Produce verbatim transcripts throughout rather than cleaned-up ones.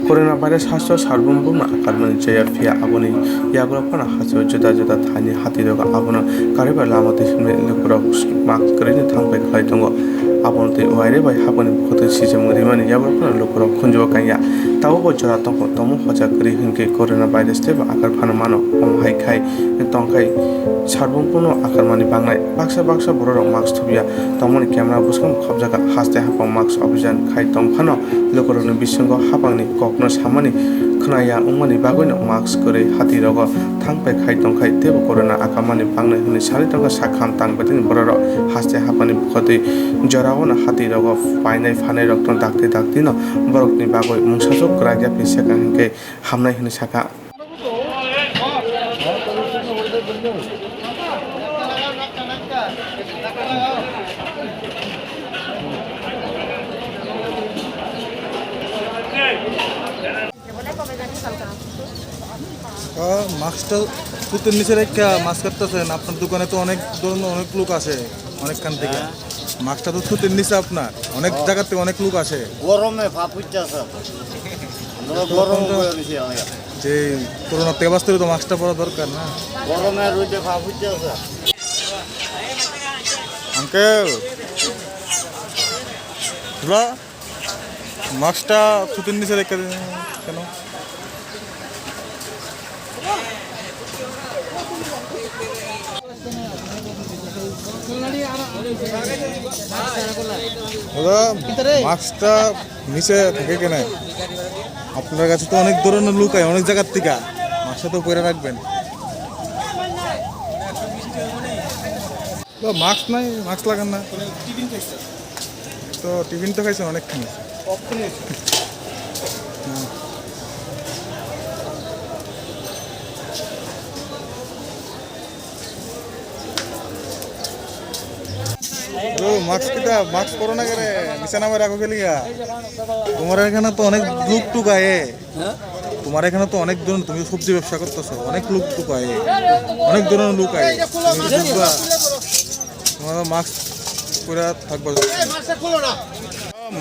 Corona virus haste sarbung bumno akarmani chaya phiya aboni yagulo phano hasteo juda juda thaini hatirogo abono kariba lama twi himwi lukurok mask kwrwino thangpai khlai tongo. Abono twi waire bai haboni bukhuk twi sijamung rimani yagulo phano lukurok khunjuo kanya. Tabukbo jora tongkho tomo hoja kwrwi hinkhe corona virus teibo akar phano mano. Omo hai khai tongkhai sarbung bumno akarmani bangnai. Baksa baksa bororok mask thupya tongmani camera bwskango khopjagha haste haphang mask obijan khai tongphano. Lukurokni bisingo hapangni kokno samani khwnaya wngmani bagwino mask kwrwi hatirogo thangpai khai tongkhai teibo corona akamani bangnai hwnwi sanwi tongkha sak hamtang betini bororok. Haste hapangni bukhotwi joraono hatirogo painai phanairokno dakti daktino borokni bagwi mungsaswk kwrak yaphi sekha hinkhe hamnai hwnwi sakha. আহ, মাস্কটা সুতির নিচে রেখে মাছ কাটতেছেন। আপনার দোকানে তো অনেক ধরনের অনেক লোক আসে, অনেকখান থেকে। হ্যাঁ। মাস্কটা তো সুতির নিচে আপনার, অনেক ও। জায়গা থেকে অনেক লোক আসে। গরমে ফাপ হচ্ছে, স্যার। আমরা তো গরম কোনটা? হয়ে গেছি অনেক। যে করোনা থেকে বাঁচতে হলে তো মাস্কটা পরা দরকার না? গরমে রোদে ফাপ হচ্ছে, স্যার। Uncle, hello? মাস্কটা সুতির নিচে রেখে দিন কেন? দাদা, মাস্কটা নিচে থাকে কেন? আপনার কাছে তো অনেক ধরনের লোক আয়, অনেক জায়গার থেকে। মাস্কটা তো পরে রাখবেন। তো মাস্ক নাই, মাস্ক লাগান না। তো টিফিন তো খাইছেন অনেকখানি। হুম। ও, মাস্ক কিতা? মাস্ক পরো না কেরে? নিচে নামাই রাখো কে লিগা? তোমার এখানে তো অনেক লোক টুক আয়ে। হ্যাঁ? তোমার এখানে তো অনেক জন, তুমি সবজি ব্যবসা করতেছো, অনেক লোক টুক আয়ে, অনেক ধরনের লোক আয়ে। তুমি ঢুকবা, তোমার মাস্ক পরে থাকবা।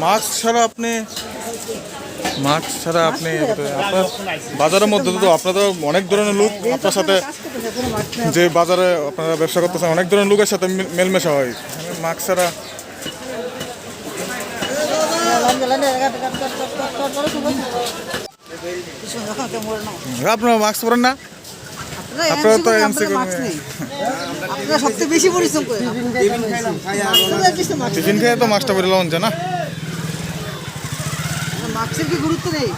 মাস্ক ছাড়া আপনি, মাস্ক ছাড়া আপনি আপনার বাজারের মধ্যে তো আপনাদের অনেক ধরনের লোক আপনার সাথে, যে বাজারে আপনারা ব্যবসা করতেছেন, অনেক ধরনের লোকের সাথে মিল-, মেলমেশা হয়। মাস্ক ছাড়া আপনারা মাস্ক পরেন না? আপনারা আপনারা তো এমসি এমসি করেন, করেন। মাস্ক নেই। আপনারা সবচেয়ে বেশি পরিশ্রম করেন। টিফিন খেয়ে তো মাস্কটা পরে লাগানো যায় না? মাস্কের কি গুরুত্ব নেই?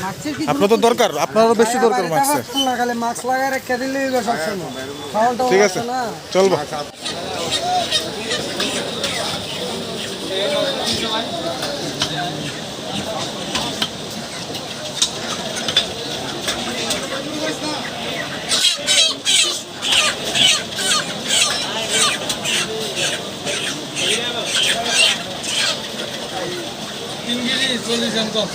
মাস্কের কি আপনার তো গুরুত্ব নেই? দরকার, আপনারও বেশি দরকার মাস্কের। না, খালি মাস্ক লাগায় রেখে দিলেই হলো সবসময়। খাওয়াটা ঠিক আছে, না। চলবো। তিন কেজি চল্লিশ গ্রাম কম।